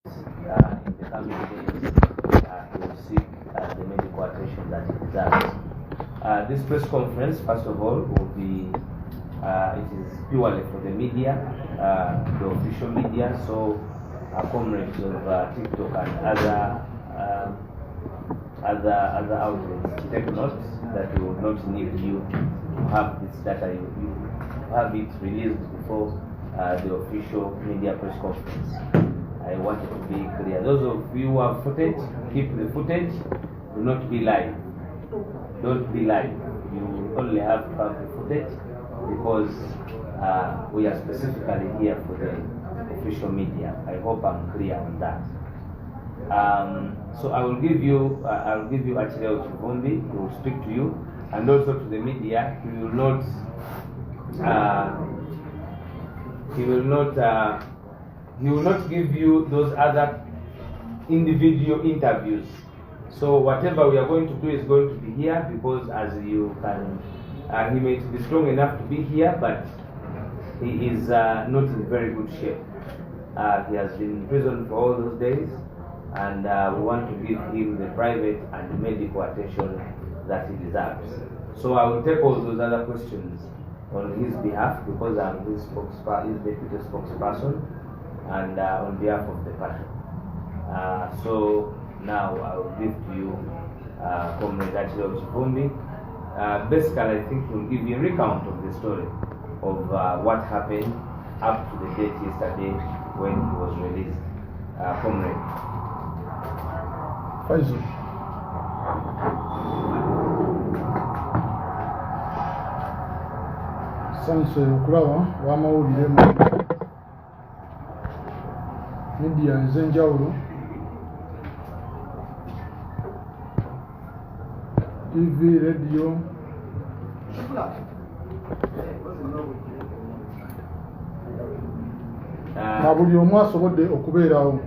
In the coming days, he will seek the medical attention that he deserves. This press conference, first of all, will be, it is purely for the media, the official media, so comrades of TikTok and other outlets, take note that we will not need you to have this data, you have it released before the official media press conference. I wanted to be clear. Those of you who have footage, keep the footage. Do not be live. Don't be live. You only have to have the footage because we are specifically here for the official media. I hope I'm clear on that. So I will give you, I'll give you Achileo Kivumbi, who will speak to you, and also to the media. He will not, he will not, he will not give you those other individual interviews. So whatever we are going to do is going to be here, because as you can, he may be strong enough to be here, but he is not in very good shape. He has been in prison for all those days, and we want to give him the private and medical attention that he deserves. So I will take all those other questions on his behalf, because I'm his deputy spokesperson, and on behalf of the party. So now I will give to you Comrade Achileo Kivumbi. Basically, I think he'll give you a recount of the story of what happened up to the date yesterday when he was released. Comrade. Faisal. Nsanyuse okulaba ab'amawulire mu media ez'enjawulo, TV, radio, na buli omu asobodde okubeerawo.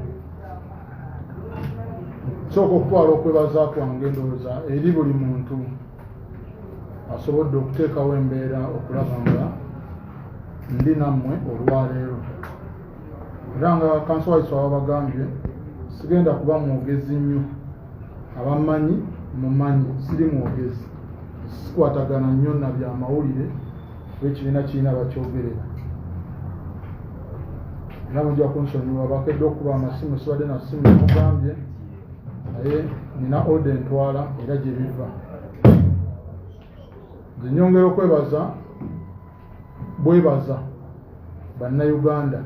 Nsooka okutwala okwebaza kwange ndowooza eri buli muntu asobodde okuteekawo embeera okulaba nga ndi nammwe olwaleero. Era nga Kanso Waiswa babagambye, sigenda kuba mwogezi nnyo, abammanyi mumanyi siri mwogezi, sikwatagana nnyo na byamawulire kuba ekibiina kirina bakyogerera. Era mujja kunsonyiwa, bakedde okuba amasimu, sibadde na ssimu mugambye, naye nina order entwala era gye biva. Nze nyongera okwebaza bwebaza bannayuganda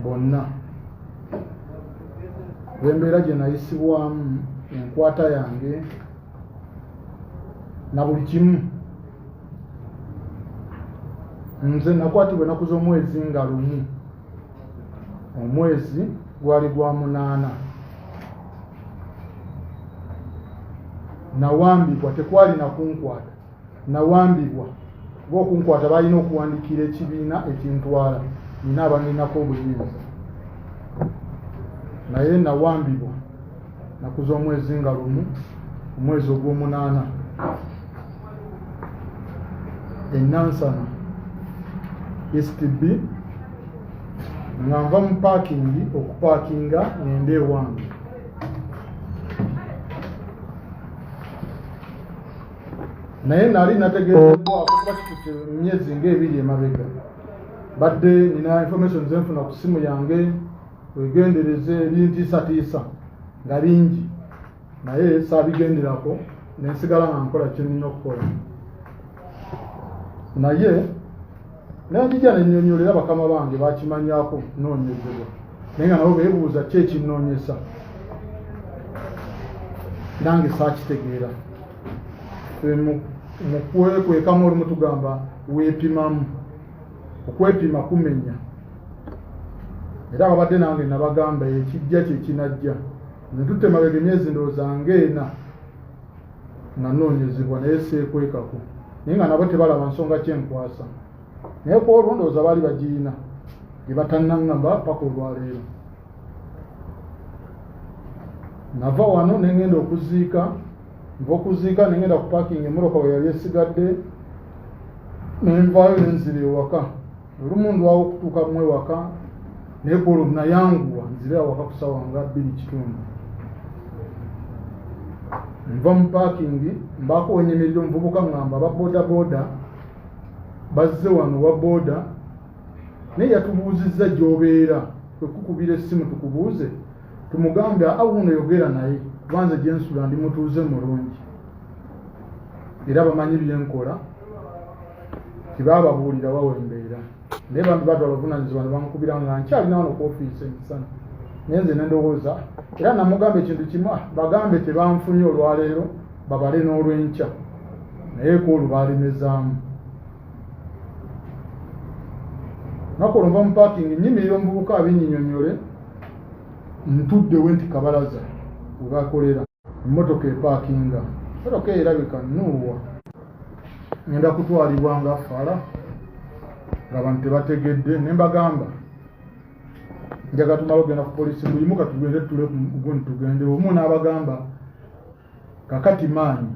bonna olw'embeera gye nayisibwamu, enkwata yange na buli kimu. Nze nakwatibwa ennaku z'omwezi nga 1, omwezi gwali gwa 8. Nawambibwa, tekwali na kunkwata, nawambibwa kuba okunkwata balina okuwandiikira ekibiina ekintwala, nina abaninako obuyinza. Naye nawambibwa nnaku z'omwezi nga 1, omwezi ogw'omunaana, e Nansana East B, nga nva mu paakingi okupaakinga ngende ewange. Naye nali nategeezebwako kuba kitutte emyezi ng'ebiri emabega, badde nina information ze nfuna ku ssimu yange, wegendereze ebintiisatiisa nga bingi, naye saabigenderako ne nsigala nga nkola kye nnina okukola. Naye nenjija ne nnyonnyola era bakama bange bakimanyaako nnoonyezebwa, naye nga nabo beebuuza ki ekinnoonyesa, nange saakitegeera. Mu kwekwekamu olumu tugamba weepimamu, okwepima kumenya. Era ababadde nange nabagamba ekijja kye kinajja. Nze ntutte emabega emyezi ndowooza ng'ena nga nnoonyezebwa, naye seekwekako, naye nga nabo tebalaba nsonga ki enkwasa. Naye ku olwo ndowooza baali bagiyina gye batannaŋŋamba paka olwaleero. Nava wano ne ŋŋenda okuziika, nva okuziika ne ŋŋenda ku paakingi emmotoka we yali esigadde, ne nvaayo ne nzira ewaka. Olumu ndwawo okutuuka mu ewaka, Naye kwolwo nayanguwa nzire awaka ku ssaawa nga 2:15. Nva mu paakingi mbaako wenyemerera omuvubuka ŋŋamba aba boodabooda bazze wano wa booda, naye yatubuuzizza gy'obeera, kwe kukubira essimu tukubuuze tumugambe awuno yogera naye, kuba nze gye nsula ndi mutuuze mulungi era bamanyi bye nkola, tebaababuulira wa we mbeera. Naye bambi batwala obuvunaanyizibwa ne bankubira nga nkyalina wano ku ofiisi emisana. Naye nze ne ndowooza era namugamba ekintu kimu, bagambe tebanfunye olwaleero babale n'olwenkya, naye ku olwo baalemezaamu. Naku olwo nva mu paakingi nnyimirira omuvubuka abinnyinnyonnyole, ntuddewo nti kabalaza we bakolera, emmotoka epaakinga, emmotoka eyo erabika nnuuwa, ngenda kutwalibwa nga fala ng'abantu tebategedde. Ne mbagamba njagala tumale okugenda ku poliisi, muyimuka tugende tutule gundi tugende. Omu n'abagamba kakati maanyi,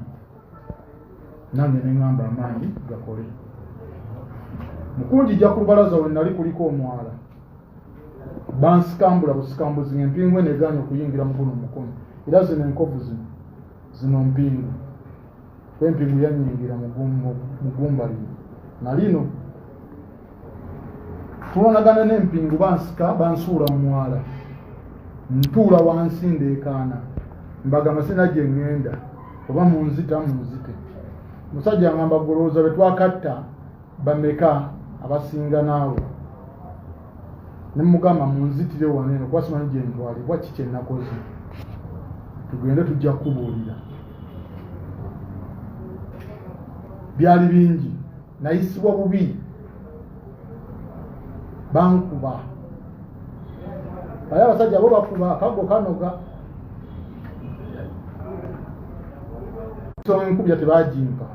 nange ne ŋŋamba amaanyi gakole. Mukunjijja ku lubalaza we nali kuliko omwala, bansikambula busikambuzi ng'empingu eno egaanye okuyingira mu guno omukono, era zino enkovu zino mpingu, kuba empingu yannyingira mu ggumba lino na lino. Tulwanagana n'empingu, bansika bansuula mu mwala, ntuula wansi ndeekaana, mbagamba sirina gye ŋŋenda, oba munzita munzite. Omusajja aŋŋamba golowooza be twakatta bameka abasinga naawe? Ne mmugamba munzitire wano eno kuba simanyi gye ntwalibwa, ki kye nakoze, tugende tujja kukubuulira. Byali bingi, nayisibwa bubi, bankuba, naye abasajja bo bakuba akago kanoga. Enkubya tebagimpa,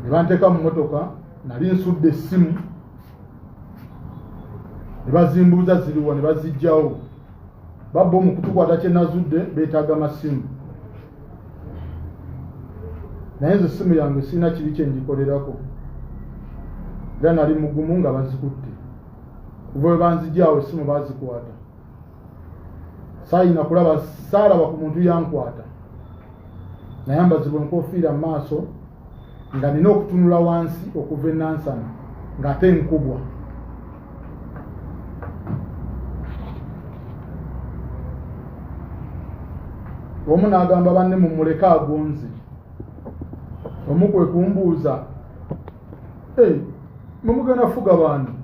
ne banteeka mu mmotoka, nali nsudde essimu ne bazimbuuza ziriwa, ne baziggyawo. Babba omu kutukwata kye nazudde beetaaga masimu, naye nze essimu yange sirina kibi kye ngikolerako, era nali mugumu nga bazikutte. Kuva we banzigyawo essimu bazikwata, saayina kulaba, saalaba ku muntu yankwata. Nayambazibwa enkofiira mu maaso nga nina okutunula wansi okuva e Nansana ng'ate nkubwa. Omu n'agamba banne mumuleke agonze. Omu kwe kumbuuza, mumugenda fuga baani?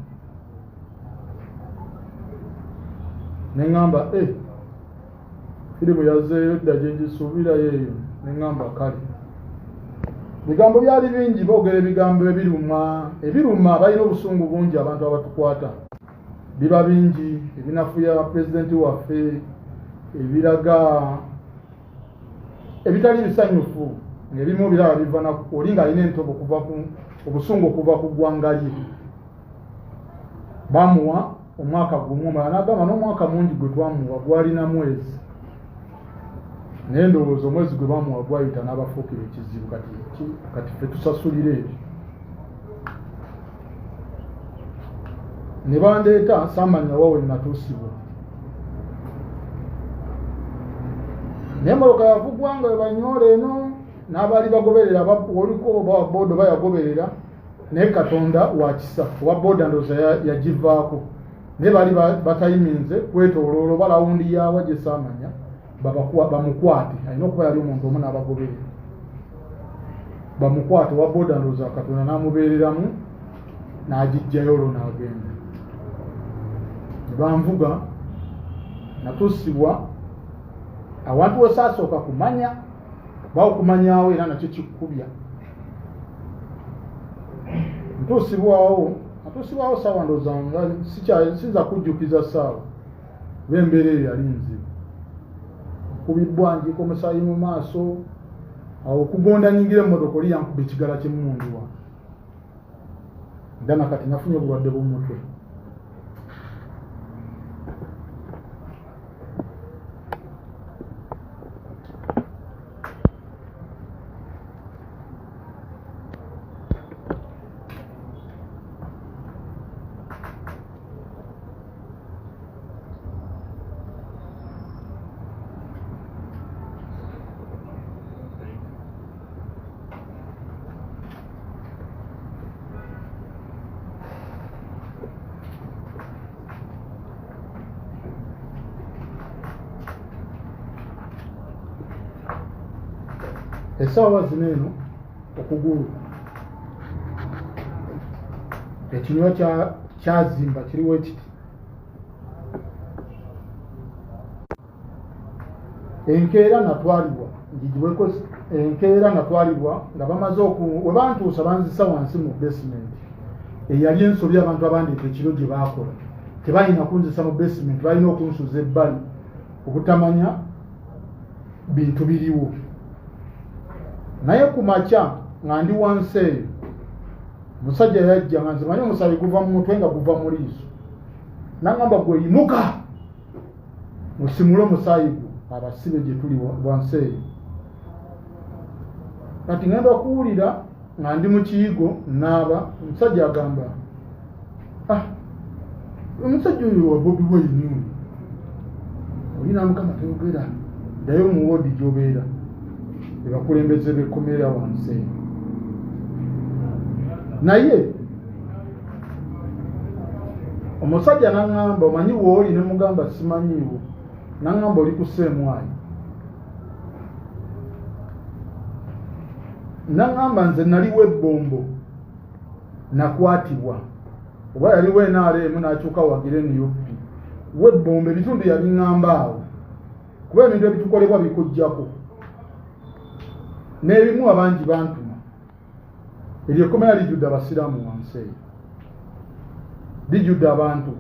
Ne ŋŋamba, firimu yazzeeyo dda gye ngisuubirayo eyo. Ne ŋŋamba kale. Bigambo byali bingi, boogera ebigambo ebiruma, balina obusungu bungi abantu abatukwata. Biba bingi ebinafuya pulezidenti waffe, ebiraga ebitali bisanyufu, ng'ebimu biraba biva na oli ng'alina entobo okuva ku obusungu okuva ku ggwanga lye. Bamuwa omwaka gumu, omulala n'agamba n'omwaka mungi gwe twamuwa gwalina mwezi, naye ndowooza omwezi gwe bamuwa gwayita n'abafuukira ekizibu. Kati ffe tusasulira ebyo. Ne bandeeta, saamanya wa we natuusibwa, naye emmotoka yavugwa nga we banyoola eno n'abaali bagoberera, oliko oba booda oba yagoberera, naye Katonda wa kisa, owa booda ndowooza yagivaako, naye baali batayiminze kwetooloola oba lawundi yaawa gye saamanya bamukwate, alina okuba yali omuntu omu n'abagoberera bamukwate. Owa booda ndowooza Katonda n'amubeereramu n'agiggyayo olwo n'agenda. Ne banvuga, natuusibwa awantu we saasooka kumanya, oba okumanyaawo era nakyo kikkubya. Ntuusibwawo, natuusibwawo ssaawa ndowooza nga siyinza kujjukiza ssaawa, kuba embeera eyo yali nzibu. Nkubibbwa, njiika omusaayi mu maaso, awo okugonda nyingira emmotoka oli yankuba ekigala ky'emmundu wano. Era nakati nafunye obulwadde bw'omutwe. Essaawa zino eno okugulu ekinywa kyazimba kiriwo ekiti. Enkeera natwalibwa ngigibweko, enkeera natwalibwa nga bamaze we bantuusa banzisa wansi mu basement. Eyali ensobi abantu abandeeta ekiro gye baakola, tebalina kunzisa mu basement, balina okunsuza ebbali obutamanya bintu biriwo. Naye ku makya nga ndi wansi eyo, omusajja yajja nga nze manyi omusaayi guva mu mutwe nga guva mu liiso, n'aŋŋamba gwe yimuka osimule omusaayi gwo, abasibe gye tuli wansi eyo. Kati ŋŋenda okuwulira nga ndi mu kiyigo naaba, omusajja agamba, ah, omusajja oyo wa Bobi Wine oyo, oli n'amugamba toyogera, ddayo mu woodi gy'obeera, be bakulembeze b'ekkomera wansi eyo. Naye omusajja n'aŋŋamba omanyi w'oli, ne mugamba simanyiiwo, n'aŋŋamba oli ku Sseemwayi. N'aŋŋamba nze naliwo ebbombo, nakwatibwa, oba yaliwo NRM n'akyuka wagira NUP. Webbombo ebitundu yabiŋŋamba awo, kuba ebintu ebitukolebwa bikujjako n'ebimu abangi bantuma. Eryo ekkomera lijjudde abasiraamu wansi eyo, lijjudde abantu.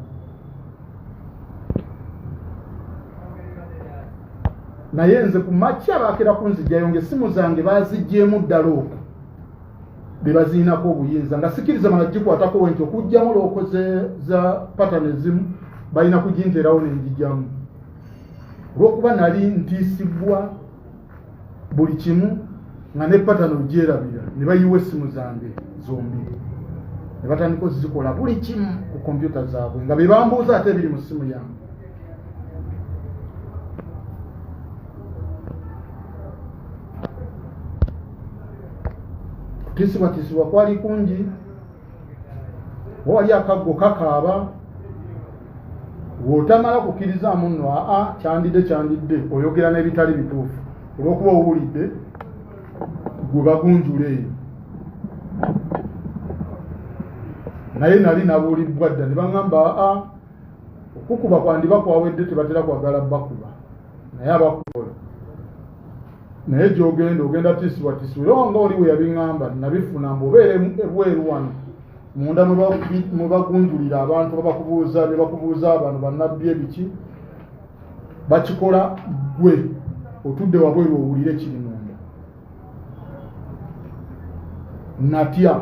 Naye nze ku makya baakera kunzijjayo ng'essimu zange baaziggyemu ddala okwo be bazirinako obuyinza, nga sikkiriza mala gikwatako we nti okuggyamu looko za patani ezimu balina kuginteerawo ne ngigyamu. Olw'okuba nali ntiisibwa buli kimu nga ne patani ogyerabira, ne bayiwa essimu zange zombi ne batandika ozikola buli kimu ku kompyuta zaabwe nga be bambuuza ate ebiri mu ssimu yange. Kutiisibwatiisibwa kwali kungi, wali akaggo kakaaba, bw'otamala kukkirizaamu nno aa kyandidde kyandidde, oyogera n'ebitali bituufu olw'okuba owulidde gwe bagunjula eyo. Naye nali nabuulibbwa dda ne baŋŋamba aa okukuba kwandiba kwawedde, tebatera kwagala bakuba, naye abakukola. Naye gy'ogenda ogenda tiisibwatiisibwa, era nga oli we yabiŋŋamba nabifuna mbu obeera ebweru wano munda mwe bagunjulira abantu babakubuuza bye bakubuuza bano bannabbi ebiki bakikola, ggwe otudde wabweru owulire kiri munda. Natya,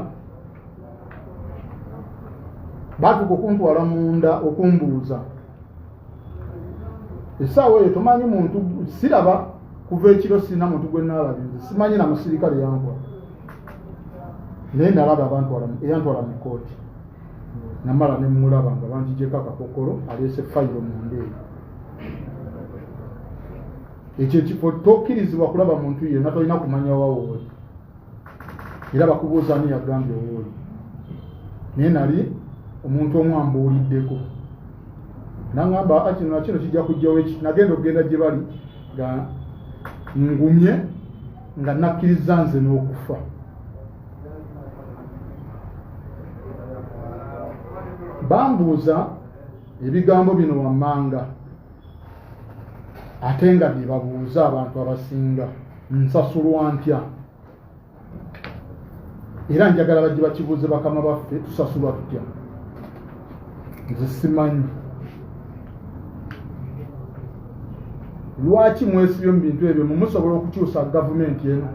baatuuka okuntwala munda okumbuuza. Essaawa eyo tomanyi muntu, siraba kuva ekiro sirina muntu gwe naalabye nze, simanyi na musirikale yantwala, naye nalaba eyantwala mu kkooti, namala ne mmulaba nga bangigyeko akakokolo aleese fayiro munda eyo. Ekyo ekifo tokkirizibwa kulaba muntu yenna, tolina kumanya wa wooli, era bakubuuza ani yagambye wooli. Naye nali omuntu omu ambuuliddeko n'aŋŋamba kino na kino kijja kujjawo eki. Nagenda okugenda gye bali nga ngumye nga nakkiriza nze n'okufa. Bambuuza ebigambo bino wammanga ate nga bye babuuza abantu abasinga, nsasulwa ntya? Era njagala bajje bakibuuze bakama baffe, tusasulwa tutya? Nze simanyi. Lwaki mwesibye mu bintu ebyo? Mumusobola okukyusa gavumenti eno?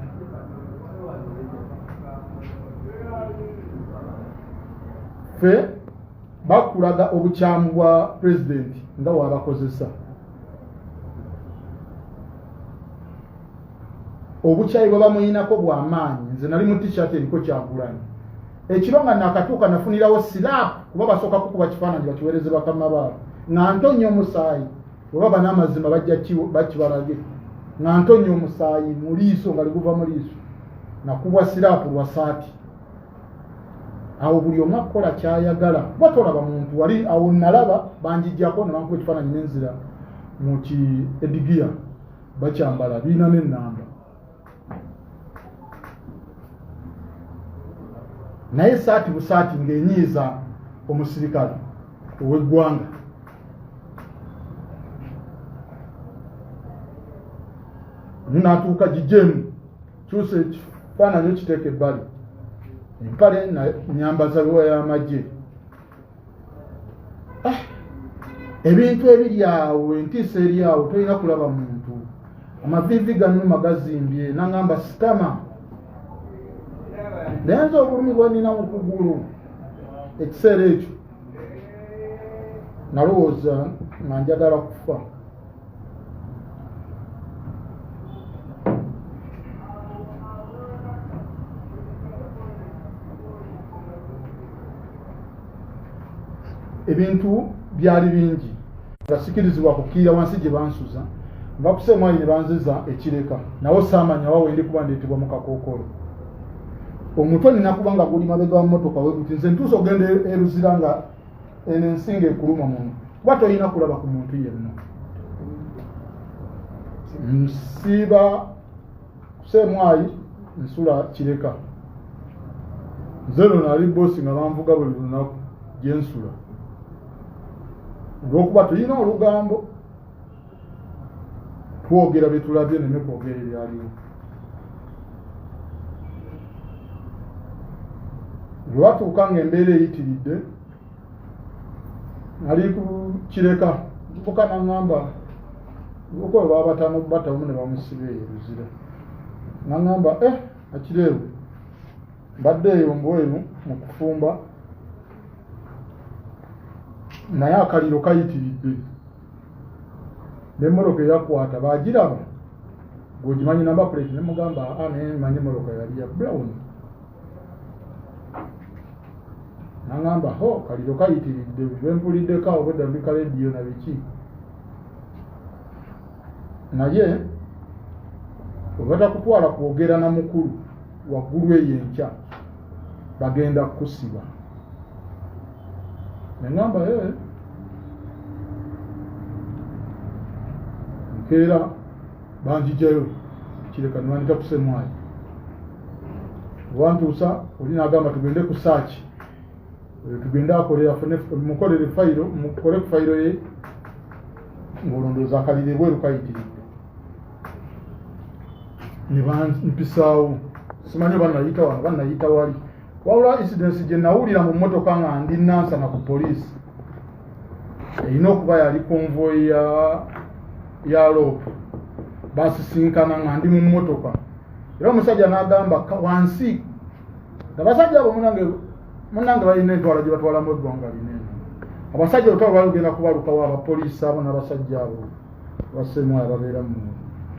Ffe bakulaga obukyamu bwa pulezidenti nga wabakozesa. Obukyayi bwe bamuyinako bw'amaanyi. Nze nali mu t-shirt eriko Kyagulanyi. Ekiro nga nakatuuka nafunirawo slap, kuba basooka kukuba kifaananyi bakiweereze bakama baabwe, nga ntonnya omusaayi. Bwe baba n'amazima bajja bakibalage, nga ntonnya omusaayi mu liiso nga liguva mu liiso. Nakubwa siraapu lwa saati. Awo buli omu akola ky'ayagala, kuba tolaba muntu wali awo. Nalaba banjijjako ne bankuba ekifaananyi n'enzira mu ki edigiya bakyambala birina n'ennamba. Naye saati busaati ng'enyiiza omusirikale ow'eggwanga. Naatuuka gigyemu kyusa ekifaananyi okiteeka ebbali, empale nyambaza biwa y'amagye. Ebintu ebiri awo, entiisa eri awo, tolina kulaba muntu. Amaviivi gannuma gazimbye, nangamba sitama. Naye nze obulumi bwe nina mu kugulu ekiseera ekyo nalowooza nga njagala kufa. Ebintu byali bingi nga sikirizibwa kukiira wansi gye bansuza, nva kuseemwayi ne banziza ekireka, nawo saamanya wa wendi kuba ndeetebwa mu kakookolo. Omutwe nina kuba nga guli mabega wa mmotoka weguti, nze ntuusa ogenda eruzira nga eno ensinga ekuluma muno, kuba tolina kulaba ku muntu yenna. Nsiiba kuseemwayi nsula kireka, nze no nali boosi nga banvuga buli lunaku gye nsula, olw'okuba tulina olugambo twogera bye tulabye neme kwogera ebyaliwo. Bwe batuuka ng'embeera eyitiridde, nali ku kireka nvuka naŋŋamba okuba baabataano batamu ne bamusiba eyo Luzira, naŋŋamba Akireewo mbadde eyo mbweru mu kufumba naye akaliro kayitiridde, n'emmotoka eyakwata baagiraba ng'ogimanyi namba plate, ne mugamba aa naye mmanyi emmotoka yali ya brown. Naŋŋamba ho kaliro kayitiridde, bwe mpuliddeko awo bwedda ndi ka leediyo na biki, naye bwe batakutwala kwogera na mukulu waggulu eyo enkya bagenda kukusiba. Ne ŋŋamba nkeera banjijayo kireka ne bandita ku Ssemwayi. Bwantuusa oli n'agamba tugende ku saaki, tugende akolere afune mukolere fayiro, mukole ku fayiro ye ng'olondooza akaliro ebweru kayitiridde. Ne bampisaawo, simanyi oba nayita wano oba nayita wali, wabula incidence gye nawulira mu mmotoka nga ndi Nansana ku poliisi erina okuba yali konvoyi ya loopu, basisinkana nga ndi mu mmotoka, era omusajja n'agamba wansi. Abasajja abo munnange balina entwala gye batwalamu eggwanga lino eno. Abasajja olutalo lwali lugenda kubalukawo, abapoliisi abo n'abasajja abo baseemu ababeera mu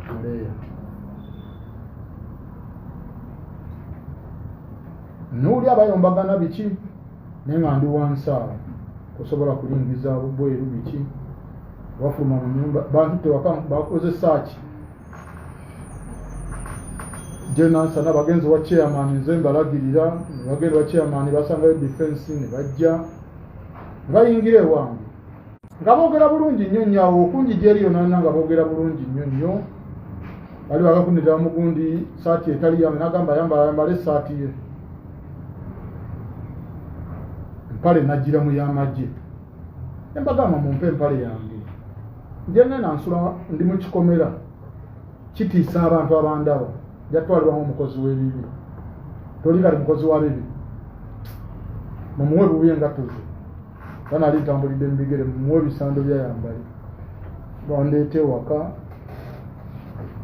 Maleya. Nuuli abayombagana biki, naye nga ndi wansi awo osobola kulingiza bweru biki, bafuluma mu nyumba bantutte waka bakoze saaki gye Nansana, bagenzi wa chairman nze mbalagirira, ne bagenda wa chairman basangayo defense ne bajja ne bayingira ewange nga boogera bulungi nnyo nnyo awo okunjija eri yonna nga boogera bulungi nnyo nnyo. Bali bagakunira mugundi saati etali yange, n'agamba ayambala ayambale essaati ye, empale nagira mu y'amagye. Ne mbagamba mumpe empale yange, nje ngenda nsula ndi mu kikomera kitiisa abantu abandaba, jatwalibwa ng'omukozi w'ebibi. Toli kali mukozi wa bibi, mumuwe bubi engatto ze, banali ntambulidde mu bigere, mumuwe ebisando byayambale. Bandeeta ewaka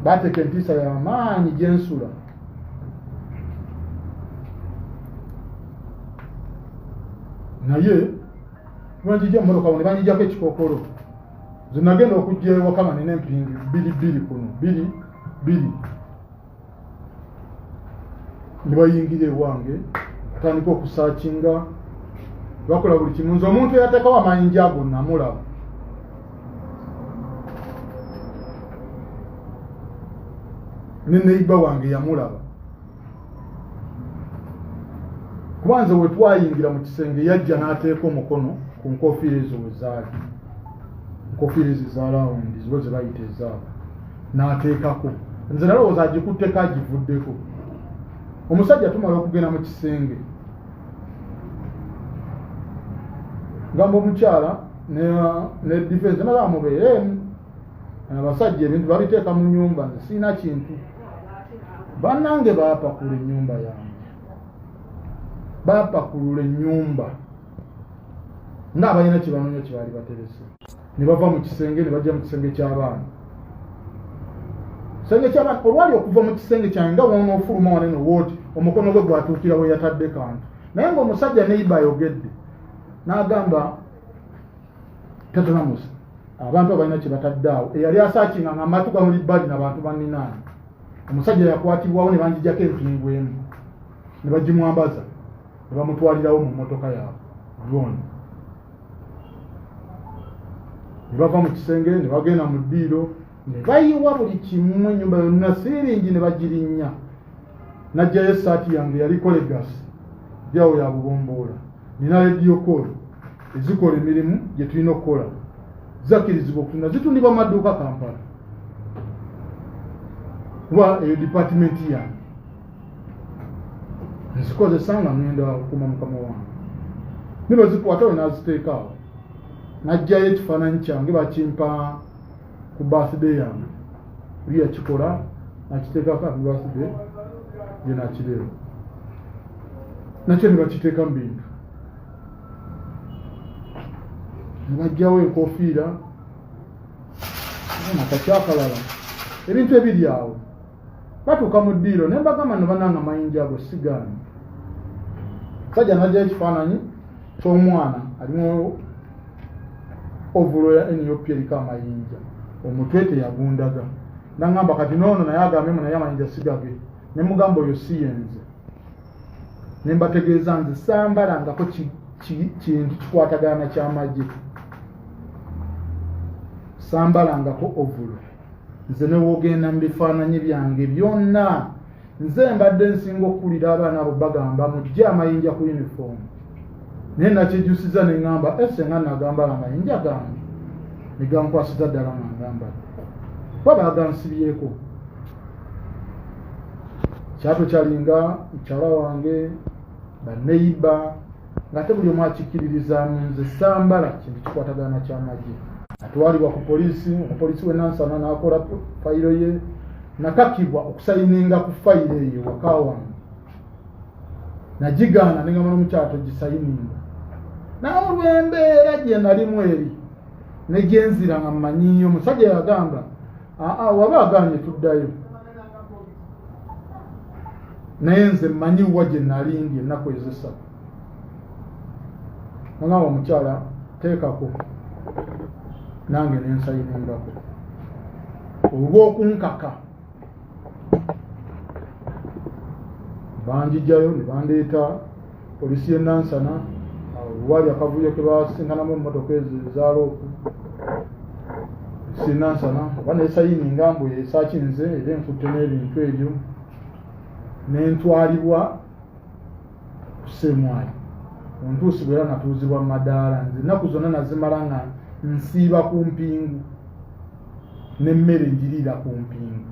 bateeka entiisa y'amaanyi gye nsula. Naye banjija mmotoka ne banjijako ekikookolo, nze nagenda okujja ewaka nga nina empingi bbiri bbiri kuno bbiri bbiri, ne bayingira ewange batandika okusaakinga, bakola buli kimu. Nze omuntu eyateekawo amayinja ago namulaba, ne neiba wange yamulaba, kuba nze we twayingira mu kisenge yajja n'ateeka omukono ku nkofiira ezo we zaali, nkofiira ezo eza laawundi zibo ze bayita ezaabo, n'ateekako. Nze nalowooza agikutteko agivuddeko. Omusajja tumala okugenda mu kisenge Ngamba omukyala ne defense nagamba mubeeremu, abasajja ebintu babiteeka mu nnyumba, nze sirina kintu. Bannange baapakula ennyumba yange, baapakulula ennyumba ng'abalina kye banoonya kye baali baterese. Ne bava mu kisenge ne bajja mu kisenge ky'abaana. Kisenge ky'abaana olwali okuva mu kisenge kyange nga w'onoofuluma wanene wooti omukono gwe gwatuukira we yatadde kantu. Naye ng'omusajja neighbor ayogedde n'agamba Tatanamusa abantu abalina kye batadde awo, eyali asaakinga nga amatu gamuli bbali n'abantu banninaani. Omusajja yakwatibwawo ne banjijjako empingu emu ne bagimwambaza ne bamutwalirawo mu mmotoka yaabwe drone. Ne bava mu kisenge ne bagenda mu ddiiro ne bayiwa buli kimu, ennyumba yonna siiringi ne bagirinnya. N'aggyayo essaati yange yali kolegasi jawo ya bubomboola, nina radio call ezikola emirimu gye tulina okukola, zakkirizibwa okutunda, zitundibwa mu maduuka Kampala, kuba eyo dipaatimenti yange nzikozesa nga ngenda okukuuma mukama wange. Ne bazikwata we n'aziteeka awo, n'aggyayo ekifaananyi kyange bakimpa ku birthday yange, oli yakikola n'akiteekako happy birthday gye n'akireeba, nakyo ne bakiteeka mu bintu. Ne baggyawo enkofiira nakakyakalala, ebintu ebiri awo. Batuuka mu ddiiro ne mbagamba nno bannange amayinja ago sigaanyi. Musajja n'aggyayo ekifaananyi ky'omwana alimu ovulo ya NUP eriko amayinja, omutwe teyagundaga. N'aŋŋamba kati n'ono naye agambemu naye amayinja sigage. Ne mugamba oyo si yenze. Ne mbategeeza nze sambalangako kintu kikwatagana na kyamagye, sambalangako ovulo. Nze ne w'ogenda mu bifaananyi byange byonna, nze mbadde nsinga okukulira abaana abo bagamba mujje amayinja ku uniform. Naye nakyejjusiza ne ŋŋamba ese nga nagambala amayinja gange, ne gankwasiza ddala nga ngambala, kuba bagansibyeko. Kyato kyalinga mukyala wange, banneyiba, ng'ate buli omu akikkiririzaamu nze sambala kintu kikwatagana na kyamagye. Atwalibwa ku poliisi, omupoliisi w'e Nansana n'akola fayiro ye, nakakibwa okusayininga ku fayiro eyo waka wange. Nagigaana ne ngamba n'omukyala togisayininga. Naye olw'embeera gye nalimu eri ne gye nzira nga mmanyiiyo, omusajja yagamba aa waba agaanye tuddayo. Naye nze mmanyi wa gye nali ndi ennaku ez'essatu. Nagamba omukyala teekako nange ne nsayiningako olw'okunkaka. Banjijjayo ne bandeeta poliisi y'e Nansana, waali akavuyo ke basinkanamu emmotoka ezo eza loopu. Poliisi y'e Nansana oba neesayininga mbu esaakinze era enkutte n'ebintu ebyo, ne ntwalibwa ku Ssemwayi. Ontuusibwa era natuuzibwa mu madaala. Nze ennaku zonna nazimala nga nsiiba ku mpingu n'emmere njiriira ku mpingu.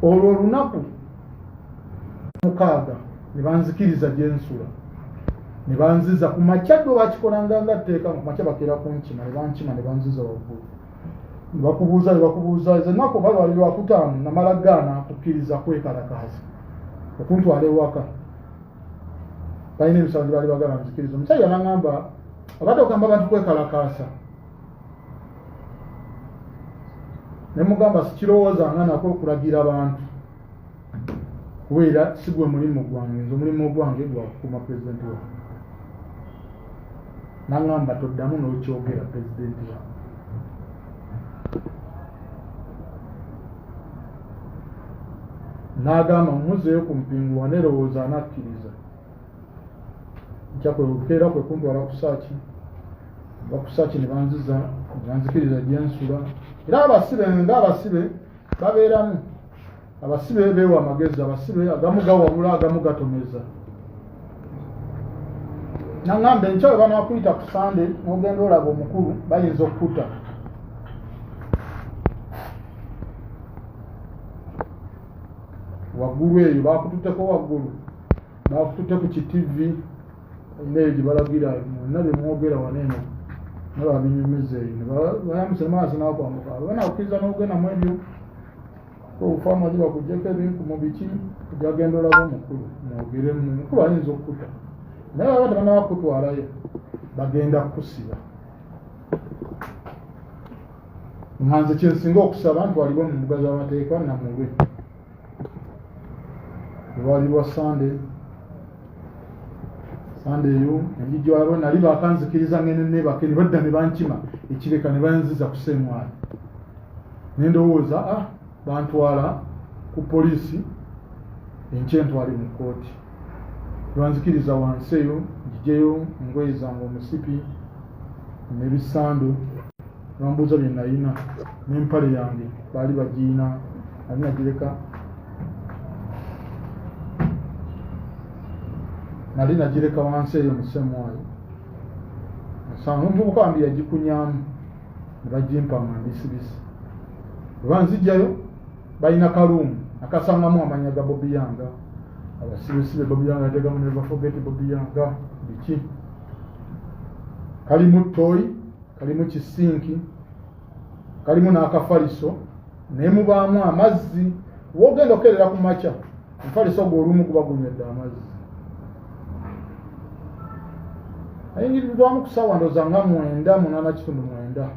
Olwo olunaku 6 ne banzikiriza gye nsula, ne banziza ku makya. Ddo bakikolanga nga tteeka, ku makya bakeera kunkima, ne bankima ne banziza waggulu. Ne bakubuuza ne bakubuuza. Ezo ennaku oba lwali lwakutaano, namala gaana kukkiriza kwekalakaasa okuntwala ewaka. Balina emisango gye baali bagala nzikiriza. Omusajja n'aŋŋamba abadde ogamba abantu kwekalakaasa. Ne mugamba sikirowoozanga nako okulagira bantu, kubeera si gwe mulimu gwange, nze omulimu gwange gwa kukuuma pulezidenti wange. N'aŋŋamba toddamu n'okyogera pulezidenti wange. N'agamba mmuzeeyo ku mpingu waneerowooza anakkiriza. Nkya kwe bukeera kwe kuntwala ku saaki, nva ku saaki ne banziza, ne banzikiriza gye nsula. Era abasibe ng'abasibe babeeramu, abasibe beewa amagezi, abasibe agamu gawabula agamu gatomeza. N'aŋŋamba enkya bwe banaakuyita ku Sande n'ogenda olaba omukulu bayinza okkuta. Waggulu eyo baakututteko waggulu, baakututte ku ki TV. Alina eyo gye balagira mwonna bye mwogera wano eno nga babinyumiza eyo ne bayambuse maaso n'akwambuka banakukkiriza n'ogenda mu ebyo obufa amagi bakuggyeko ebinkumu biki ojja olaba omukulu mwogeremu omukulu ayinza okkuta naye baba tebanaba kutwalayo bagenda kukusiba. Nga nze kyensinga okusaba ntwalibwe mu mbuga z'amateeka namulwe. Lwali lwa Sande, Sande eyo enjijwalo nali bakanzikiriza ngende neebake ne badda ne bankima ekireka ne banziza ku Ssemwali. Ne ndowooza bantwala ku poliisi enkya entwale mu kkooti. Lwanzikiriza wansi eyo ngijeyo engoye zange omusipi n'ebisando bambuuza bye nalina n'empale yange baali bagiyina nali nagireka nali nagireka wansi eyo mu Ssemwali. Nsanga omuvubuka wambi yagikunyamu ne bagimpa nga mbisibisi. Bwe banzijjayo balina kaluumu akasangamu amannya ga Bobi Young, abasibisibe Bobi Young yateekamu never forget Bobi Young biki. Kalimu ttooyi, kalimu kisinki, kalimu n'akafaliso naye mubaamu amazzi. W'ogenda okukeerera ku makya omufaliso ogwo olumu guba gunywedde amazzi. Ayingirizibwamu ku ssaawa ndowooza nga 9, 8:45.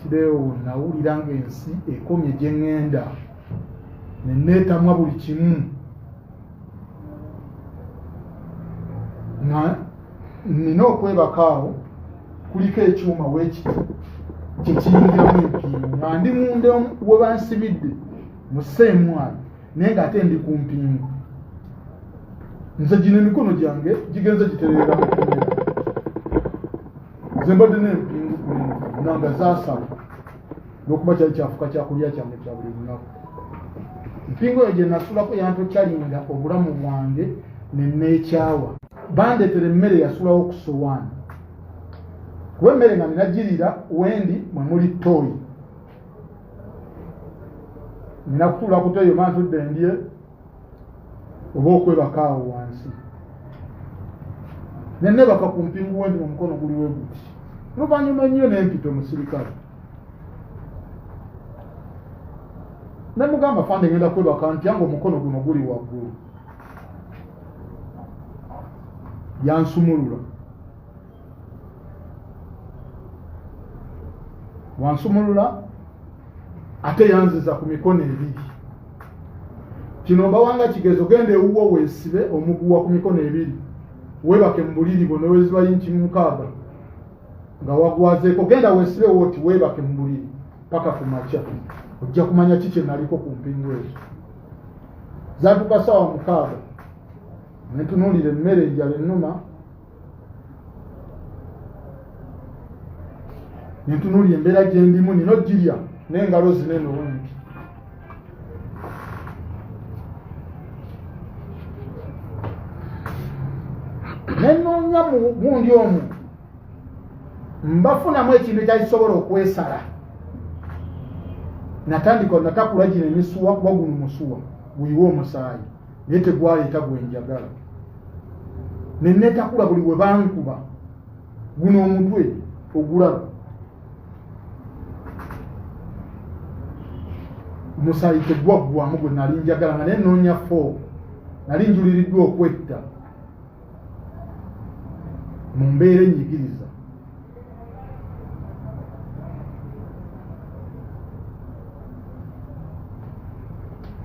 Kireewo nawulira ng'ensi ekomye gye ŋŋenda ne neetamwa buli kimu. Nga nina okwebaka awo kuliko ekyuma weekiti kye kiyingiramu empingu nga ndi munda we bansibidde mu Ssemwali naye ng'ate ndi ku mpingu. Nze gino emikono gyange gigenze gitereera mu kkomera. Nze mbadde n'empingu kuno nga zaasala olw'okuba kyali kyafuuka kyakulya kyange kya buli lunaku. Empingu eyo gye nasulako yantokyalinga obulamu bwange ne neekyawa. Bandeetera emmere yasulawo ku ssowaani kuba emmere nga nina girira wendi mwe muli ttooyi. Nina kutuula ku ttooyi oba ntudde ndye oba okwebaka awo wansi. Ne neebaka ku mpingu wendi omukono guli we guti. Oluvannyuma ennyo n'empita omusirikale. Ne mugamba fande ngenda kwebaka ntya ng'omukono guno guli waggulu. Yansumulula. Wansumulula ate yanziza ku mikono ebiri. Kino mbawanga kigezo genda ewuwo weesibe omuguwa ku mikono ebiri. Weebake mu buliri bwo neweziba yinki 6 nga wagwazeeko genda weesibe woti weebake mu buliri paka ku makya. Ojja kumanya ki kye naliko ku mpingu ezo. Zaatuuka ssaawa 6 ne ntunuulira emmere enjala ennuma. Ne ntunuulira embeera gye ndimu nina ogirya n'engalo zino eno nti. Ne nnoonya mu gundi omwo mbafunamu ekintu ekyakisobola okwesala. Natandika natakula gino emisuwa kuba guno musuwa guyiwe omusaayi naye tegwaleeta gwe njagala. Ne neetakula buli we bankuba guno omutwe ogulaba. Omusaayi tegwaggwamu gwe nali njagala nga naye nnoonya fooko nali njuliriddwa okwetta mu mbeera ennyigiriza.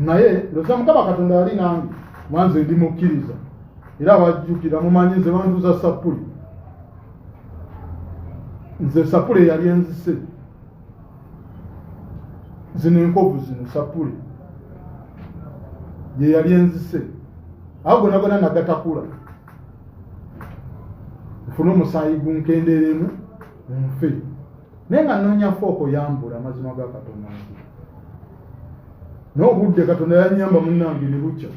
Naye ndowooza Mukama Katonda yali nange wanze ndi mukkiriza era abajjukira mumanyi nze bantuuza sappuli. Nze sappuli eyali enzise zino enkovu zino sappuli ye yali enzise awo gonna gonna nagatakula nfune omusaayi gunkendeeremu nfe naye nga nnoonya fooko yambula amazima ga Katonda. N'obudde Katonda yannyamba munnange ne bukya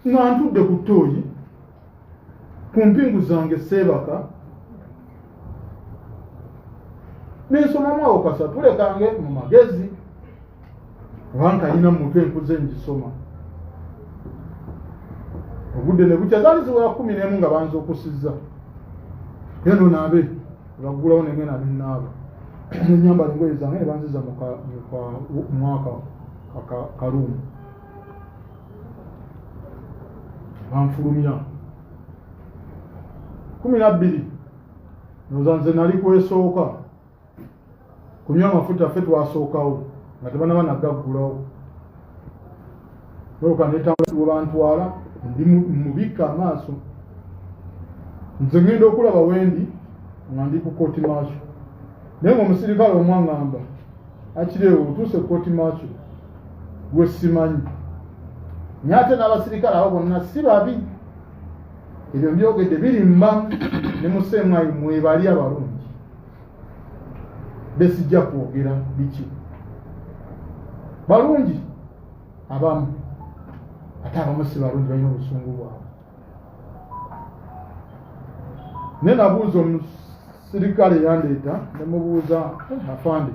nga ntudde ku ttooyi ku mpingu zange seebaka ne nsomamu awo kasatule kange mu magezi oba nkayina mu mutwe nkuze ngisoma. Obudde ne bukya, zaali ziwera 11 nga banzuukusizza. Genda onaabe, baggulawo ne ngenda ne nnaaba. Ne nnyambala engoye zange ne banziza mu mwaka kaluumu. Banfulumya 12. Ndowooza nze nali kwesooka kunywa amafuta, ffe twasookawo nga tebannaba nagaggulawo. Looka netambula we bantwala, ndi mubikka amaaso. Nze ngenda okulaba wendi nga ndi ku kooti maaso, naye ng'omusirikale omu aŋŋamba akireewo otuuse ku kooti maaso gwe simanyi. Naye ate n'abasirikale abo bonna si babi, ebyo mbyogedde birimba ne museemwayi mwebali abalungi besijja kwogera biki. Balungi abamu, ate abamu si balungi, balina obusungu bwabwe. Naye nabuuza omusirikale yandeeta, ne mubuuza, afande,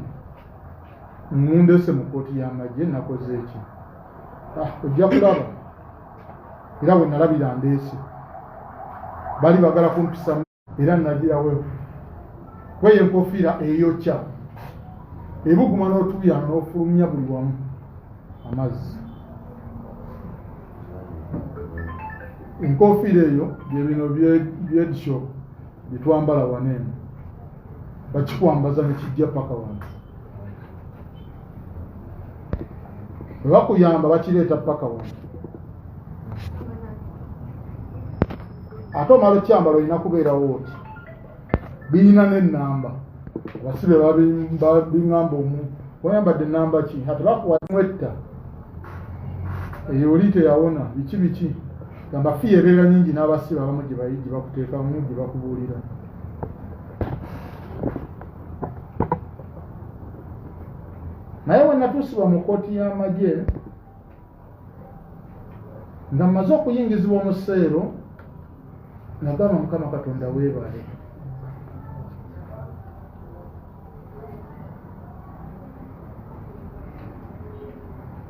mundese mu kkooti y'amagye nakoze eki? Ojja kulaba. Era bwe nalabira ndeese, bali bagala kumpisa, era nagirawo kweyo enkofiira eyokya ebuguma n'otuuyana n'ofulumya buli wamu amazzi. Enkofiira eyo bye bino byedisho bye twambala wano eno, bakikwambaza ne kijja paka wano. Bwe bakuyamba bakireeta paka wano. Ate omala okyambala olina kubeerawo oti, birina n'ennamba. Abasibe babiŋŋamba omu, wayambadde ennamba ki? Ate bakuwa mwetta eyo oli teyawona biki biki. Gamba fiya ebeera nnyingi n'abasibe abamu gye bakuteekamu gye bakubuulira. Naye we natuusibwa mu kkooti y'amagye nga mmaze okuyingizibwa omuseero, nagamba Mukama Katonda weebale.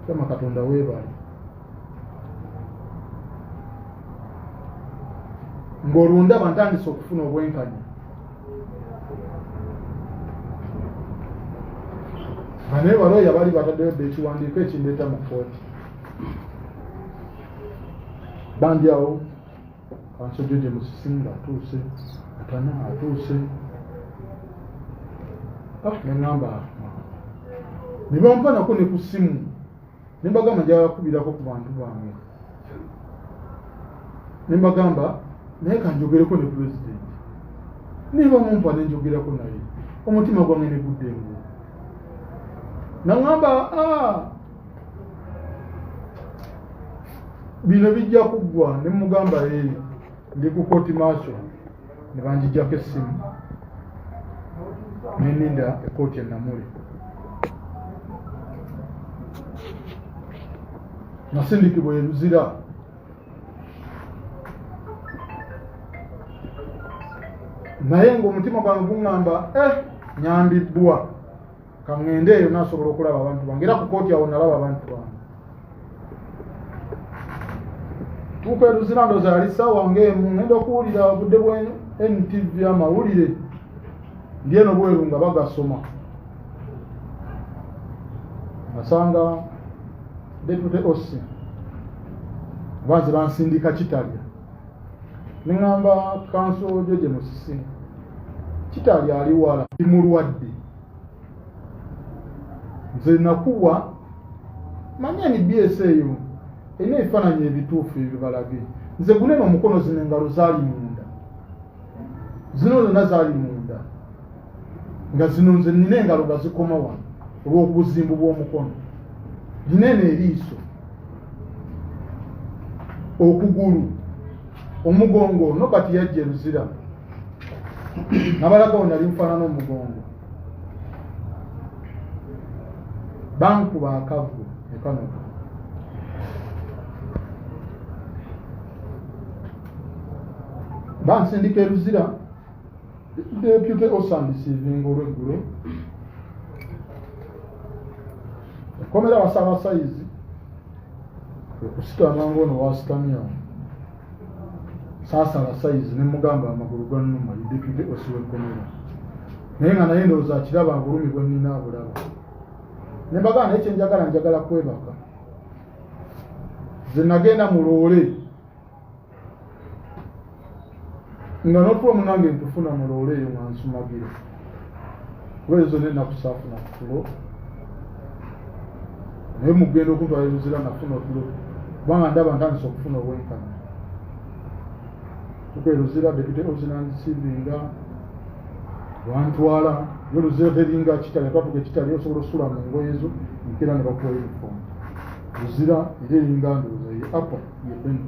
Mukama Katonda weebale. Ng'olwo ndaba ntandise okufuna obwenkanya. Nga naye balooya baali bataddeyo dda ekiwandiiko ekindeeta mu kkooti. Bandi awo Kanso George Musisi ng'atuuse, Atana atuuse. Ne ŋŋamba ne bampa nako ne ku ssimu, ne mbagamba njagala kukubirako ku bantu bange. Ne mbagamba naye kanjogereko ne pulezidenti. Ne bamumpa ne njogerako naye, omutima gwange ne gudda engulu. Naŋŋamba bino bijja kuggwa. Ne mugamba ndi ku kooti maaso, ne banjijjako essimu ne nninda ekkooti ennamule. Nasindikibwa e Luzira. Naye ng'omutima gwange guŋŋamba nyambibbwa, ka ŋŋende eyo naasobola okulaba abantu bange. Era ku kkooti awo nalaba abantu bange. Tuuka e Luzira ndowooza yali ssaawa ng'emu, ŋŋenda okuwulira obudde bwa NTV amawulire, ndi eno bweru nga bagasoma. Nasanga Deputy OC banze bansindika Kitalya. Ne ŋŋamba Kanso George Musisi, Kitalya ali wala, ndi mulwadde. Nze nakuwa manyi NBS eyo erina ebifaananyi ebituufu ebibalage. Nze gunene omukono, zino engalo zaali munda, zino zonna zaali munda, nga zino nze nina engalo nga zikoma wano olw'obuzimbu bw'omukono. Nina eno eriiso, okugulu, omugongo. Nobert yajja e Luzira nabalagawo nali nfaanana omugongo. Bankuba akaggo ne kanoga. Bansindika e Luzira, Deputy Osandisivinga olw'eggulo. Ekkomera wasaba sayizi okusitama ng'ono wasitamye awo. Saasala sayizi ne mugamba amagulu gannuma, ye deputy OC w'ekkomera, naye nga naye ndowooza akiraba obulumi bwe nnina abulaba. Ne mbagamba naye kyenjagala, njagala kwebaka. Nze nagenda mu loole nga n'otulo munange ntufuna mu loole eyo nga nsumagira, kuba ezo zonna ennaku saafuna kutulo, naye mugenda okuntwala e Luzira nafuna otulo kubanga ndaba ntandise okufuna obwenkanya. Tuka e Luzira, deputy OC nandisiivinga wantwala yo. Luzira teringa Kitalya, twatuka Ekitalya osobola osula mu ngoye zo, enkeera ne bakuwa uniform. Luzira era eringa ndowooza ye apa ye Beni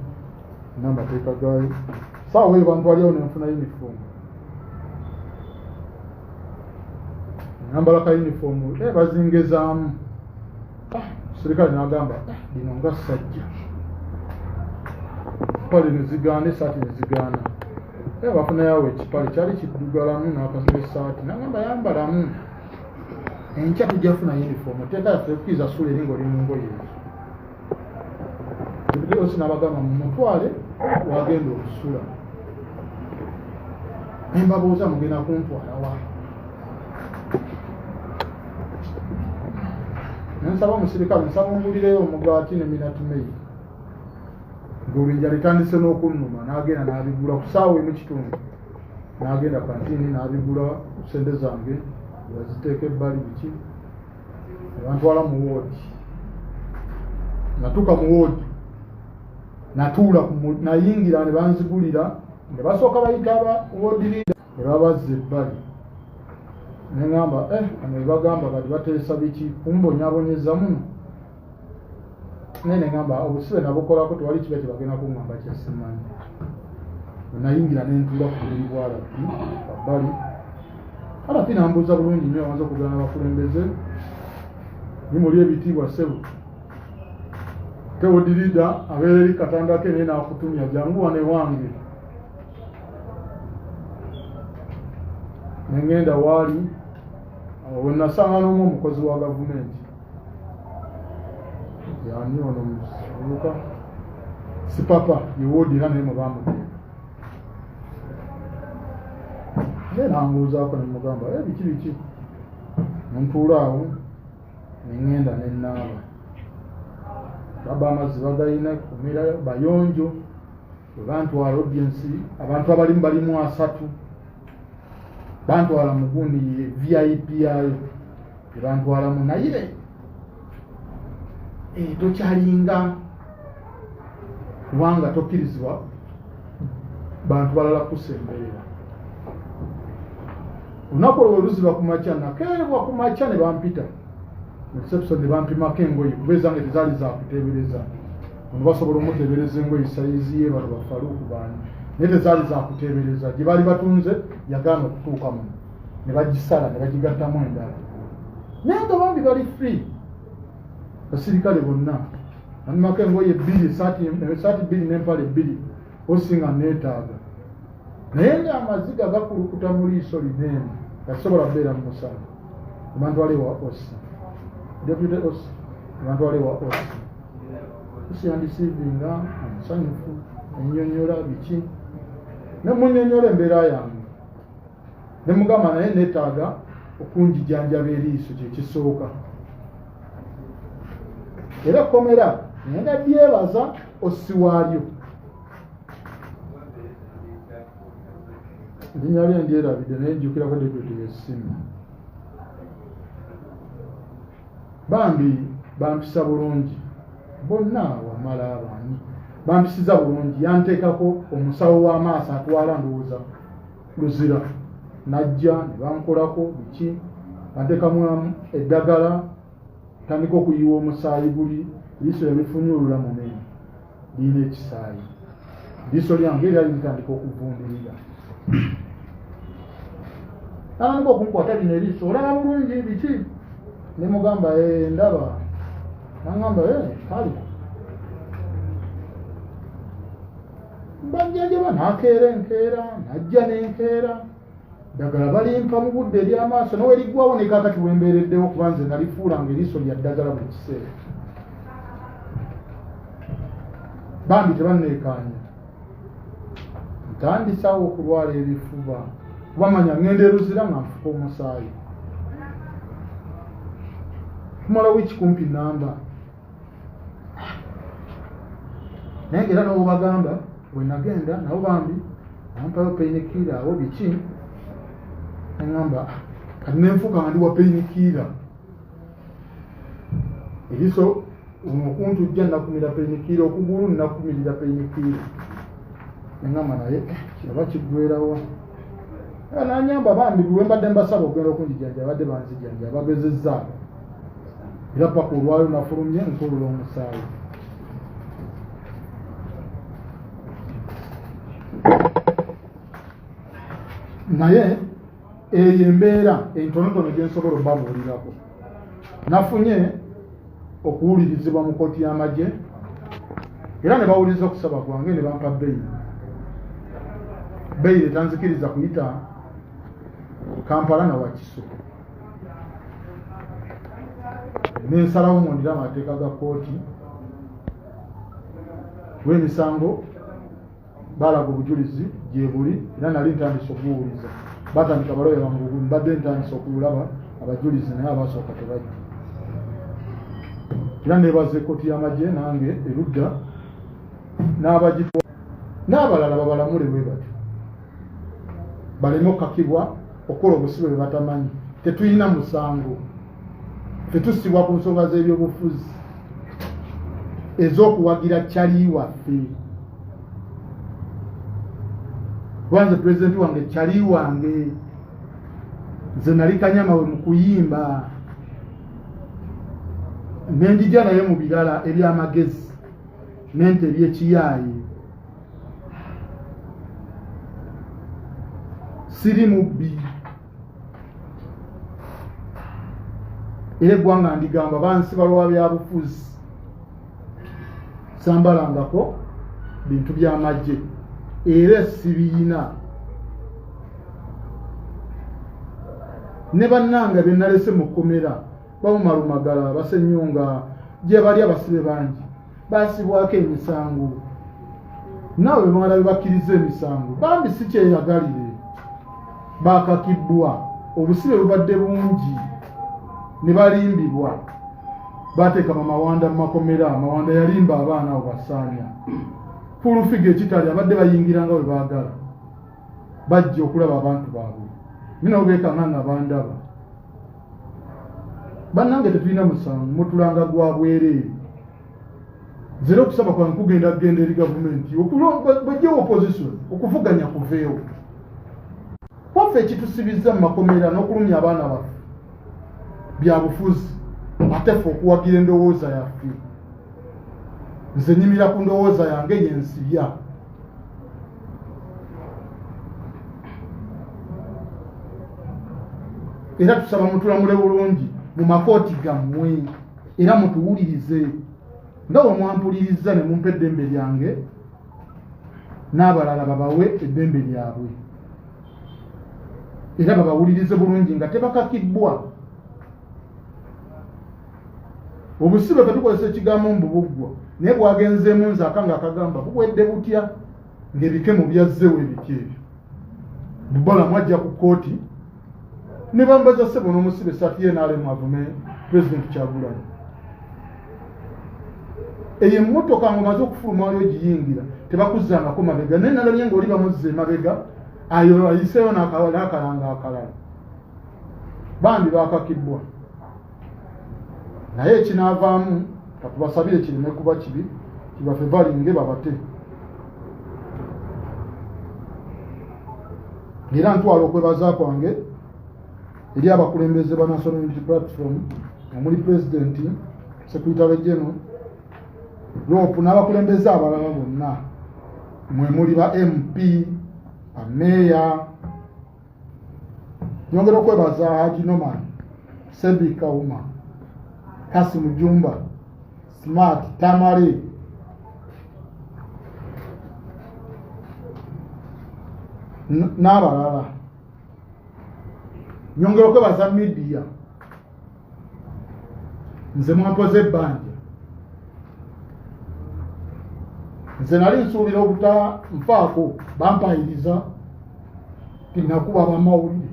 n'amateeka gaayo. Saawa eyo bantwalyawo nenfuna uniform, nambala ka uniform, bazingezaamu. Serikali n'agamba lino nga ssajja, pale nezigaana, esaati nezigaana, bafunayawo ekipale kyali kiddugalamu n'esaati, nagamba yambalamu, enkya tujja funa uniform, etteeka yaffe ekukkiriza sula eri ng'oli mu ngoye ezo. Deputy OC n'abagamba mumutwale wagenda okusula. Nembabuuza mugenda kuntwala wa? Nensaba omusirikale, nsaba ongulireyo omugaati ne Minute Maid, ng'olwenjala etandise n'okunnuma. N'agenda n'abigula ku ssaawa emu kitundu, n'agenda kantini n'abigula ku sente zange, yaziteeka ebbali biki, ne bantwala mu woodi. Natuuka mu woodi, natuula, nayingira ne banzigulira, ne basooka bayita aba ward leader ne babazza ebbali. Ne ŋŋamba bano bye bagamba kati bateesa biki kumbonyaabonyeza muno? Naye ne ŋŋamba obusibe nabukolako, tewali kiba kye bagenda kuŋŋamba kyesimanyi. Nayingira ne ntuula ku buliri bwa RP wabbali. RP nambuuza bulungi nnyo, awanza okugana abakulembeze nimuli ebitiibwa ssebo. Te ward leader abeera eri katanda ke, naye n'akutumya jangu wano ewange. Ne ŋŋenda waali awo we nasanga n'omu omukozi wa gavumenti, yani ono muvubuka Sipapa, ye woodi era naye mwe bamuteeka. Naye nambuuzaako ne mugamba biki biki, nentuula awo ne ŋŋenda ne nnaaba. Baba amazzi bagayina kumira bayonjo. Bwe bantwala audience, abantu abalimu balimu 30, bantwala mu gundi VIP yayo ebantwalamu, naye tokyalinga kubanga tokkirizibwa bantu balala kusemberera. Olunaku olwo luziba ku makya, nakeebwa ku makya ne bampita reception ne bampimako engoye, kuba ezange tezaali zakuteebereza. Ono basobola omuteebereza engoye sayizi ye, bano bafaluuku baani, naye tezaali zakuteebereza. Gye baali batunze yagaana okutuuka muno, ne bagisala ne bagigattamu endala, naye nga bambi bali free basirikale bonna. Bampimako engoye 2, esaati 2 n'empale 2, osinga neetaaga, naye nga amaziga gakulukuta mu liiso lino eno, nga sisobola kubeera mu musana. Ebantwala ewa OC, deputy OC, ebantwala ewa OC. OC yandisiivinga omusanyufu, ennyonnyola biki, ne munnyonnyola embeera yange, ne mugamba naye neetaaga okunjijanjaba eriiso kyekisooka. Era ekkomera ngenda dyebaza OC waalyo, erinnya lye ndyerabidde, naye njjukirako deputy yessimu. Bambi bampisa bulungi bonna, wamala abaani bampisiza bulungi. Yanteekako omusawo w'amaaso atwala ndowooza Luzira, najja ne bankolako biki, banteekamu eddagala, tandika okuyiwa omusaayi guli eriiso yalifunyulula munene, lirina ekisaayi, eriiso lyange lyali litandika okuvundirira. Natandika okunkwata lino eriiso, olaba bulungi biki? Ne mugamba ndaba. Nangamba kale banjanjaba. Nakeera enkeera, najja n'enkeera, ddagala balimpa mu budde ery'amaaso nawe liggwawo ne kaakati wembeereddewo, kuba nze nalifuulanga eriiso lya ddagala buli kiseera. Bambi tebanneekaanya. Ntandisawo okulwala ebifuba kubamanya ngenda eruzira nga nfuka omusaayi. Tumala wiiki kumpi namba. Naye era nabo bagamba bwe nagenda nabo bambi bampayo painkiller awo biki, neŋŋamba kati nenfuuka nga ndi wa painkiller. Eriiso okuntujja nakumira painkiller, okugulu nakumirira painkiller. Neŋŋamba naye kiraba kiggwerawo. Nanyamba bambi bwe mbadde mbasaba okugenda okunjijjanja badde banzijjanja bagezezzaako. Era paka olwaliro nafulumye nkulula omusaayi. Naye eyo embeera entonotono gye nsobola obbabuulirako. Nafunye okuwulirizibwa mu kkooti y'amagye era ne bawuliriza okusaba kwange ne bampa beyiri. Beyiri etanzikiriza kuyita Kampala na Wakiso. Nensalawo ngondera amateeka ga kkooti lw'emisango balaga obujulizi gye buli era nali ntandise okubuwuliza. Batandika baloya bange mbadde ntandise okulaba abajulizi naye abasooka tebajja. Era neebaza ekkooti y'amagye nange erudda n'abagitwa n'abalala babalamule bwe batyo baleme okukakibwa okukola obusibe bwe batamanyi. Tetulina musango, ffe tusibwa ku nsonga z'ebyobufuzi ez'okuwagira kyali waffe. Kubanze pulezidenti wange kyali wange, nze nali kanyama we mu kuyimba nenjija naye mu birala eby'amagezi n'ente eby'ekiyaaye. Siri mubbi era eggwanga ndigamba bansiba lwa byabufuzi, sambalangako bintu by'amagye era sibiyina. Ne bannange be nalese mu kkomera bamumalumagala basenyonga gye bali abasibe bangi basibwako emisango, naawe bamala be bakkiriza emisango bambi si kyeyagalire, bakakibwa obusibe bubadde bungi ne balimbibwa. Bateeka Mawanda mu makomera, Mawanda yalimba abaana abo basaanya. Full Figure ekitali abadde bayingira nga bwe baagala, bajja okulaba abantu baabwe nina obeekanga nga bandaba. Bannange tetulina musango, mutulanga gwa bwereere. Nze era okusaba kwange kugenda kugenda eri gavumenti bwejjewo opposition okuvuganya kuveewo. Kwaffe ekitusibizza mu makomera n'okulumya abaana baffe bya bufuzi, ate ffe okuwagira endowooza yaffe. Nze nyimira ku ndowooza yange yensibya. Era tusaba mutulamule bulungi mu makooti gammwe era mutuwulirize nga bwe mwampuliriza ne mumpa eddembe lyange, n'abalala babawe eddembe lyabwe era babawulirize bulungi nga tebakakibbwa. Obusibe tetukozesa ekigambo mbu buggwa, naye bwagenzeemu nze akanga akagamba buwedde butya ng'ebikemo byazzeewo ebiti ebyo. Bubalamu ajja ku kkooti ne bambaza ssebo n'omusibe essaati ye n'alemu avume Pulezidenti Kyagulanyi. Eyo emmotoka ng'omaze okufuluma wali ogiyingira tebakuzzangako mabega, naye nalabye ng'oli bamuzza emabega ayo ayiseeyo n'akalanga akalala. Bambi baakakibbwa, naye ekinaavaamu katubasabire kireme kuba kibi, kibafe balinge babate. Era ntwala okwebaza kwange eri abakulembeze ba National Unity Platform omuli Pulezidenti, Secretary General, LOP n'abakulembeze abalala bonna, mwe muli ba MP, bameeya. Nyongera okwebaza Haji Noman, Sebi Kauma, Kasim Jumba, Smart Tamale, n'abalala. Nyongera okwebaza media, nze mwampoze ebbanja. Nze nali nsuubira obuta nfaako, bampayiriza tinakuba abamawulire.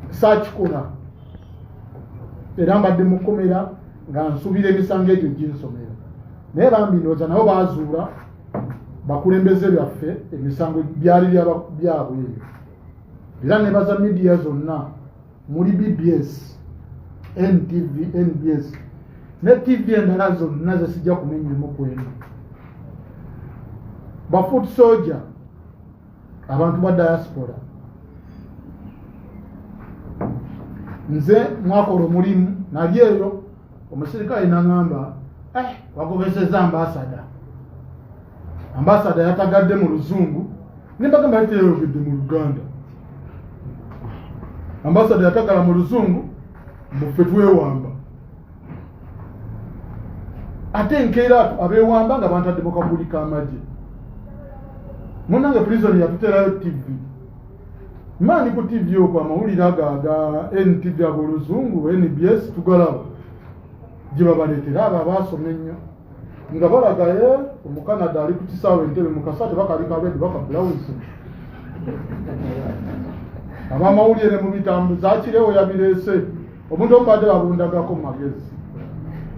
Saakikola era mbadde mukomera nga nsuubira emisango egyo ginsomera, naye bambi ndowooza nabo baazuula bakulembeze byaffe emisango byali byabwe ebyo. Era nebaza midiya zonna muli BBS, NTV, NBS ne TV endala zonna zesijja kumenyamu kweno. Ba foot soldier, abantu ba diaspora, nze mwakola omulimu nali eyo omusirikale naŋŋamba wagobeseza ambasada. Ambasada yatagadde mu luzungu ne mbagamba teyayogedde mu Luganda. Ambasada yatagala mu luzungu muffe twewamba, ate nkeera abeewamba nga bantadde mu kaguli k'amagye. Munnange prison yatuterayo TV, maani ku TV okwo amawulire ago aga NTV ag'oluzungu NBS tugalaba gye babaleetera abo abaasoma ennyo nga balaga ye Omukanada ali ku kisaawe Entebbe mu kasaati bakali ka red baka blouse. Abamawulire mu bitambuza akirewo yabireese omuntu omubadde babundagako mu magezi.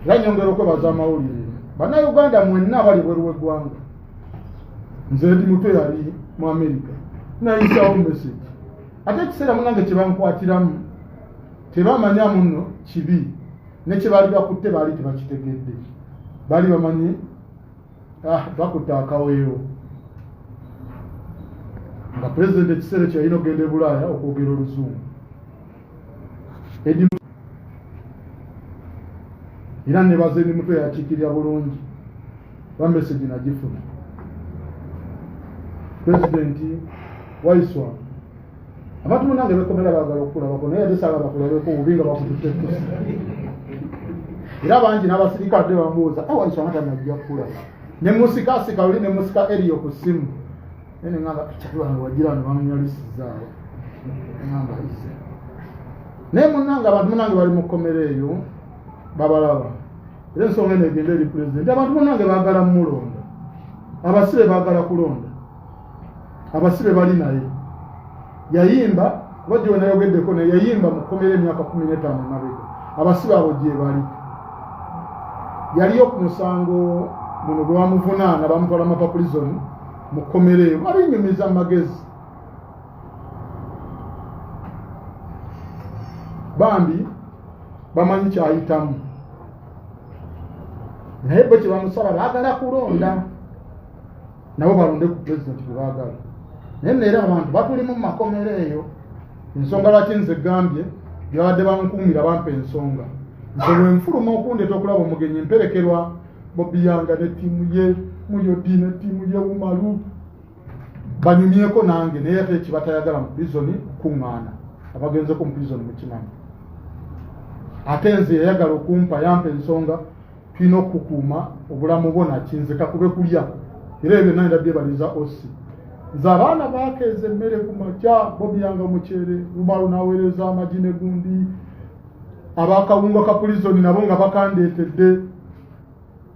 Era nnyongera okwebaza amawulire Bannayuganda mwenna abali ebweru w'eggwanga. Nze Eddie Mutwe yali mu Amerika nayisawo message, ate ekiseera munnange kye bankwatiramu tebamanya muno kibi ne kye baali bakutte baali tebakitegedde, baali bamanyi bakutte akaweewo nga pulezidenti ekiseera ekyo yalina okugenda e Bulaaya okwogera oluzungu. Era nebaza Eddie Mutwe yakiikirira bulungi ba message nagifuna. Pulezidenti Waiswa, abantu munnange bekomera baagala okukulabako naye ate saagala bakulabeko bubi nga bakututte ettusi. Era bangi n'abasirikale ate bambuuza Waiswa nga tannajja kukulaba, ne musikaasika luli ne musika eriyo ku ssimu naye ne ŋŋamba kyali wange wagira ne bamunyalisizaawo ŋŋamba ize. Naye munnange abantu munnange bali mu kkomera eyo babalaba, era ensonga eno egenda eri pulezidenti. Abantu munnange baagala mmulonda, abasibe baagala kulonda, abasibe bali naye. Yayimba kuba gye nayogeddeko naye yayimba mu kkomera emyaka 15 emabega, abasibe abo gye bali. Yaliyo ku musango guno gwe bamuvunaana bamutwala Mapa prison mu kkomera eyo, babinyumiza mu magezi. Bambi bamanyi kyayitamu, naye bo kye bamusaba baagala kulonda nabo balonde ku pulezidenti gwe baagala. Naye nno era abantu batulimu mu makomera eyo. Ensonga lwaki nze gambye byabadde bankuumira bampa ensonga, nze bwe nfuluma okundeeta okulaba omugenyi mperekerwa Bobi Yanga ne ttiimu ye Muyodi ne ttiimu ye Umaru banyumyeko nange, naye ate ekibatayagala mu prison kuŋŋaana abagenzeko mu prison mukimanyi. Ate nze yayagala okumpa yampa ensonga tulina okukuuma obulamu bwo nakinze kakube kulya, era ebyo byonna ndabyebaliza osi. Nze abaana baakeeza emmere ku makya, Bobi Yanga omuceere, Umaru n'aweereza amagi ne gundi, abakawunga ka prison nabo nga bakandeetedde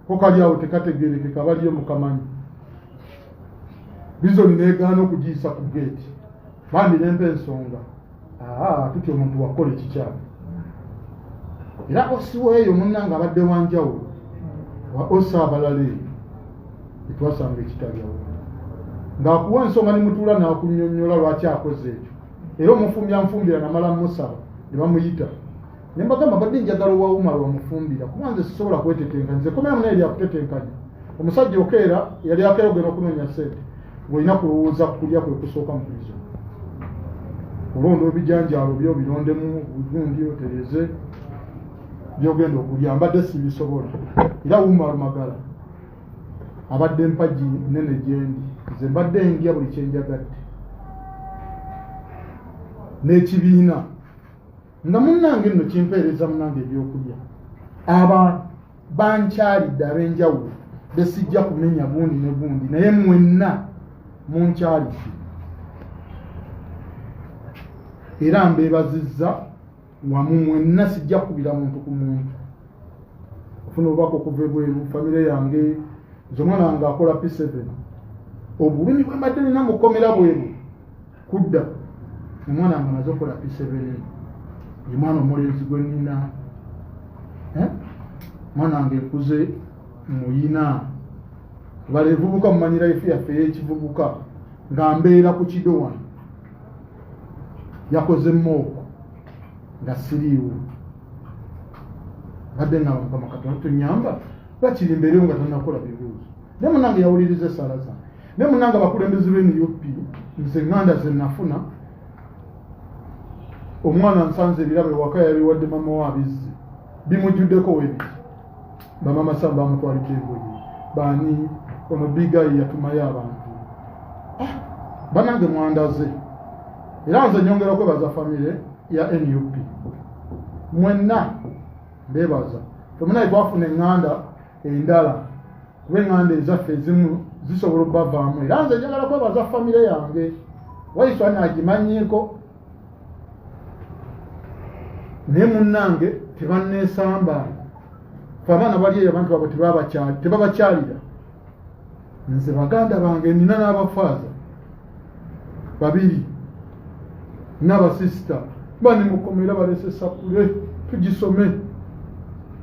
ko kali awo tekategeerekeka baliyo mukamanyi. Prison negaana okugiyisa ku geeti, bambi nempa ensonga tutya omuntu wakola ekikyamu. Era osiweeyo munnange abadde wanjawulo wa osi abalala eyo etwasanga ekitalyawo ng'akuwa ensonga ne mutuula n'akunnyonnyola lwaki akoze ekyo. Era omufumbi anfumbira namala mmusaba ne bamuyita ne mbagamba mbadde njagala owa Umaru bamufumbira kuba nze sisobola kwetetenkanya, nze komera munaye lyakutetenkanya. Omusajja okeera yali akeera ogenda okunoonya ssente ng'olina kulowooza kulya kwe kusooka mu prison, olonda ebijanjaalo byo birondemu gundi otereeze byogenda okulya, mbadde sibisobola. Era Umaru Magala abadde mpagi nnene gyendi, nze mbadde ndya buli kye njagadde n'ekibiina nga munnange nno kimpeereza munnange ebyokulya. Aba bankyalidde ab'enjawulo besijja kumenya gundi ne gundi, naye mwenna munkyalidde era mbeebazizza wamu mwenna, sijja kukubira muntu ku muntu. Nfuna obubaka okuva ebweru, famire yange, nze omwana wange akola P7. Obulumi bwe mbadde nina mu kkomera bweru kudda. Omwana wange amaze okukola P7. Ye mwana omulenzi gwe nnina. Mwana wange nkuze muyina. Bale evubuka mumanyi life yaffe ey'ekivubuka nga mbeera ku kido wano. Yakoze mooko nga siriiwo. Badde nga Mukama Katonda tunnyamba bakiri mbeerewo nga tannakola bibuuzo. Naye munnange yawuliriza essaala zange. Naye munnange abakulembeze b'e NUP nze ŋŋanda ze nafuna, omwana nsanze ebirabo ewaka yabiwadde mama we abizze, bimujjuddeko webiti. Bamama Sam bamutwalidde engoye, baani ono Big Eye yatumayo abantu. Bannange mwandaze. Era nze nyongera okwebaza famire ya NUP mwenna, mbeebaza. Ffe twafuna eŋŋanda endala, kuba eŋŋanda ezaffe ezimu zisobola obbavaamu. Era nze njagala kwebaza famire yange, Waiswa naagimanyiiko, naye munnange tebanneesamba. Ffe abaana bali eyo abantu baabwe tebabakyalira. Nze baganda bange nina n'abafaaza babiri n'abasisita bani mukomera, balese sapule tugisome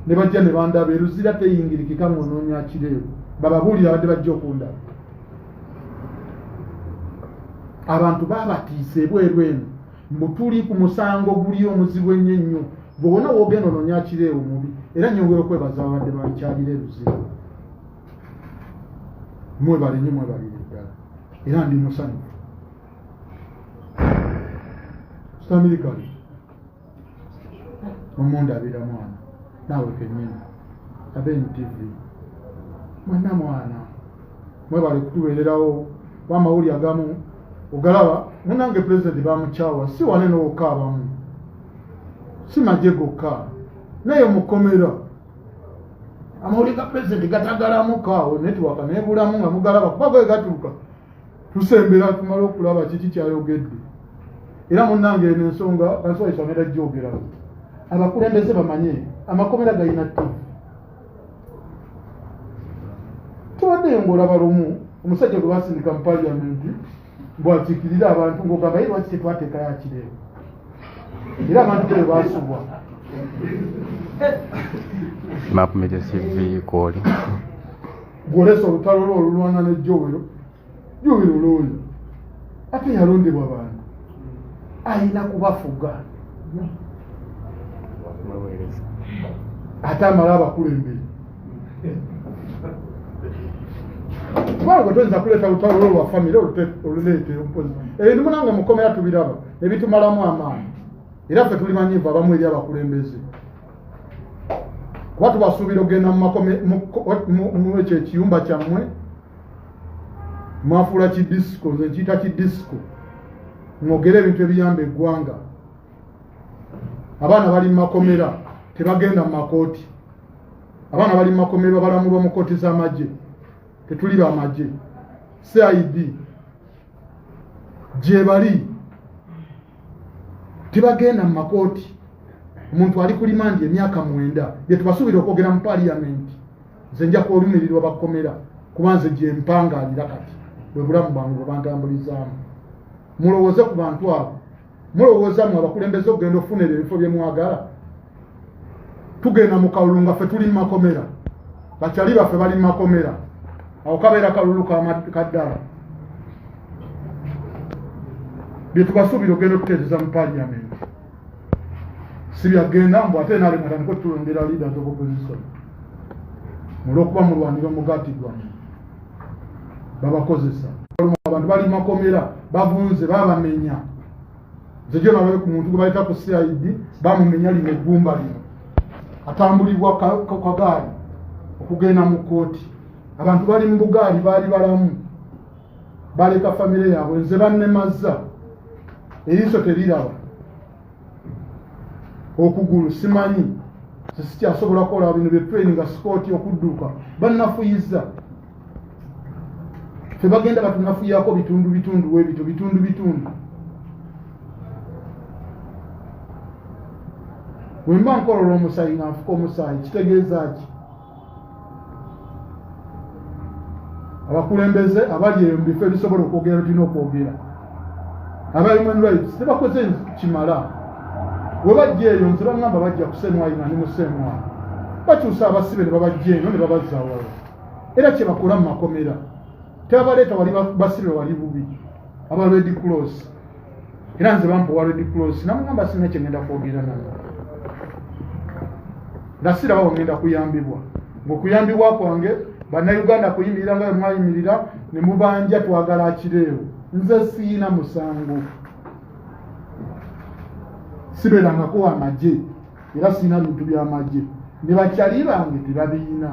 ne bajja ne bandaba. Eruzira teyingirikika ng'onoonya kireewo, bababuulira abadde bajja okundaba. Abantu baabatiisa ebweru eno mbu tuli ku musango guli omuzibu ennyo ennyo, bw'ona woogenda onoonya kireewo mubi. Era nyongera okwebaza ababadde bankyalira eruzira, mwebale nnyo, mwebalire ddala, era ndi musanyufu. Sitamirikali omundabira mwana naawe kennyini abe NTV mwenna mwana mwebale kutubeererawo. Bamawuli agamu ogalaba munange pulezidenti bamukyawa, si wanene wokka, abamu si magye gokka, naye mukomera amawulire ga pulezidenti gatagalamuko awo, network nebulamu nga mugalaba kuba gwe gatuuka tusembera tumale okulaba kiki kyayogedde. Era munnange eno ensonga kansobola gyogerawo, abakulembeze bamanye amakomera galina TV. Tubaddeyo ng'olaba lumu omusajja gwe basindika mu paliyamenti bw'akiikirira abantu ng'ogamba ye lwaki tetwateekayo akireebo, era abantu bwe baasubwa. Map Media TV kwoli. Gwolesa olutalo lwo olulwana ne Jowero. Jowero looyo ate yalondebwa bantu, ayina kubafuga ate amala abakulembere, kubanga gwe toyinza kuleeta lutalo lwo lwa famire oluleeta mpozi ebintu munange mukomera tubiraba ebitumalamu amaanyi. Era ffe tuli manyiivu abamu eri abakulembeze, kuba tubasuubira okugenda mu ekyo ekiyumba kyammwe mwafuula kidisiko, nze nkiyita kidisiko, mwogere ebintu ebiyamba eggwanga. Abaana bali mu makomera tebagenda mu makooti, abaana bali mu makomera balamulwa mu kooti z'amagye, tetuli bamagye. CID gye bali tebagenda mu makooti. Omuntu ali ku limandi emyaka 9, bye tubasuubira okwogera mu paliyamenti. Nze nja kwolumirirwa bakomera, kuba nze gye mpangaalira kati bwe bulamu bwange bwe bantambulizaamu. Mulowooze ku bantu abo. Mulowooza mmwe abakulembeze okugenda okufuna ebyo ebifo bye mwagala? Tugenda mu kalulu nga ffe tuli mu makomera, bakyali baffe bali mu makomera, awo kabeera kalulu kaddala. Bye tubasuubira okugenda okutereeza mu paliyamenti si byagenda mbu ate nalemu atandika otulondera leaders of opposition olw'okuba mulwanira omugaati gwammwe babakozesa. Abantu bali makomera bavunze, babamenya. Nze gyo nalabe ku muntu gwe bayita ku CID, bamumenya lino eggumba lino, atambulibwa kagaali okugenda mu kooti. Abantu bali mu bugaali, baali balamu, baleka famire yaabwe. Nze bannemazza, eriiso teriraba, okugulu simanyi, sikyasobola kukola bino bye training, squat, okudduka, bannafuyiza. Fe bagenda batunafuyako bitundu bitundu, webito bitundu bitundu. Wemba nkolola omusaayi nga nfuka omusaayi, kitegeeza ki? Abakulembeze abali eyo mu bifo ebisobola okwogera tulina okwogera. Aba human rights tebakoze kimala. We bajja eyo nze baŋŋamba bajja ku CNY nga ndi mu CNY, bakyusa abasibe ne babajja eno ne babazza awalala. Era kye bakola mu makomera, tebabaleeta wali basibe wali bubi aba Red Cross. Era nze bampa owa Red Cross, namugamba sirina kye ngenda kwogera nabo, nga siraba we ngenda kuyambibwa. Ng'okuyambibwa kwange Bannayuganda kuyimirira nga bwe mwayimirira ne mubanja twagala Akireewo. Nze siina musango, sibeerangako w'amagye era siina bintu by'amagye, ne bakyali bange tebabiina.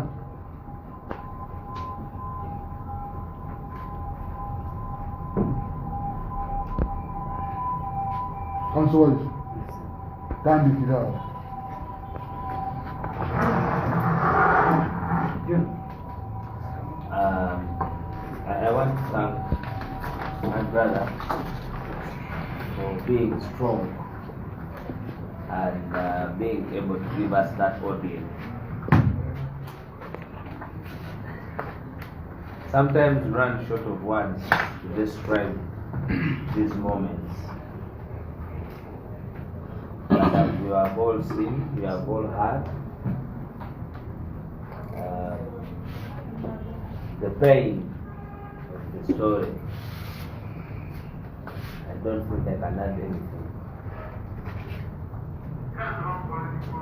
Counsel wise, tandikira awo. I want to thank my brother for being strong and being able to give us that audience. Sometimes we run short of words to describe these moments. But as we have all seen, we have all heard, the pain of the story. I don't think I can add anything.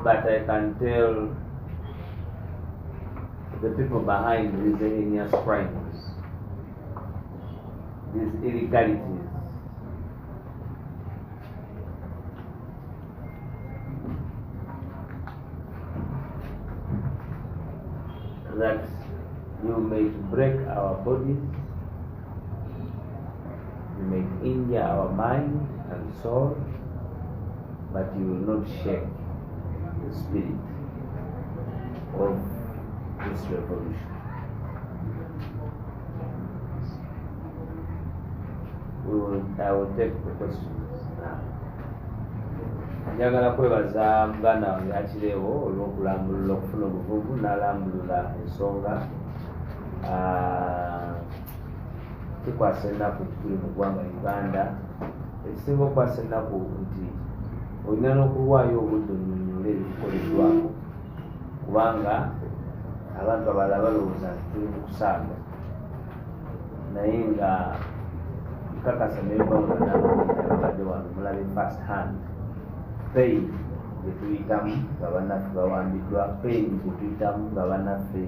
But I can tell the people behind these heinous crimes, these illegalities, that you may break our bodies, you may injure our mind and soul, but you will not shake the spirit of this revolution. I will take the questions now. Njagala kwebaza muganda wange Akireewo olw'okulambulula okufuna obuvumu n'alambulula ensonga. Kikwasa ennaku nti tuli mu ggwanga Uganda. Ekisinga okukwasa ennaku nti olina n'okuwaayo obudde onnyonnyole ebikukoleddwako, kubanga abantu abalala balowooza nti tuli mu kusaaga, naye nga nkakasa nebabadde wano mulabe first hand pain gye tuyitamu nga bannaffe bawambiddwa, pain gye tuyitamu nga bannaffe,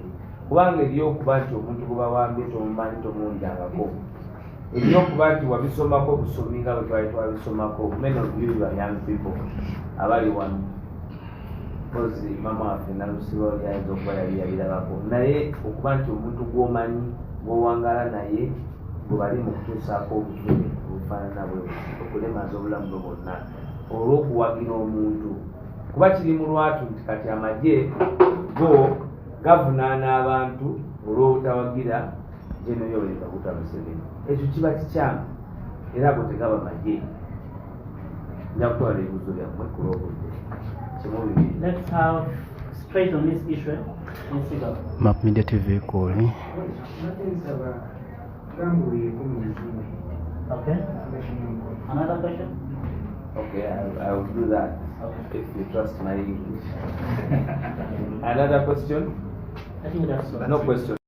kubanga eryokuba nti omuntu gwe bawambye tomumanyi tomuwulirangako, eryokuba nti wabisomako busomi nga bwe twali twabisomako. Many of you are young people abali wano, mpozi mama waffe Nalusiba oli ayinza okuba yali yabirabako, naye okuba nti omuntu gw'omanyi gw'owangaala naye gwe bali mu kutuusaako obuvune obufaanana bwe okulemaza obulamu bwe bwonna olw'okuwagira omuntu, kuba kiri mu lwatu nti kati amagye go gavunaana abantu olw'obutawagira General Yoweri Kaguta Museveni. Ekyo kiba kikyamu era ago tegaba magye. Nja kutwala ebibuuzo byammwe ku lw'obudde kimu bibiri. Let's have straight on this issue. Nsiga. Map Media TV kwoli. Okay. Another question? Okay, I will do that. Okay. If you trust my English. Another question? I think that's all. No question.